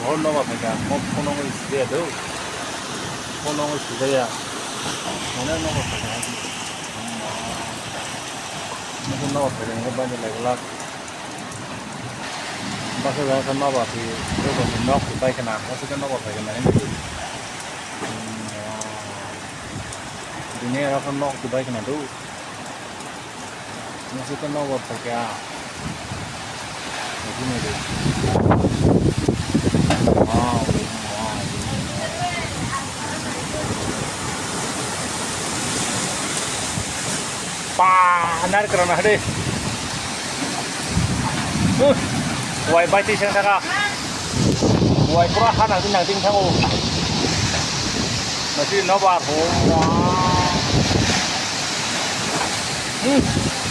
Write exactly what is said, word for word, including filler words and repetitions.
Bo nobar phaikha, mo phone wngwi sijaya do. Phone wngwi sijaya. Mane nobar phaikha. Mo nobar phaikha, mo bani lai glak. Basa jang sa nobar phi, joto ni nok phi pai khna, mo se nobar phaikha nai. Bini aro nok phi pai khna do. Nasi ke nobar phaikha. Nasi nai de. Wow, wow. Pa, nar kerana hade. Uh, wai bai ti sang thaka. Wai pura hana tin nang tin thango. Nasi nobar ho. Wow. Hmm.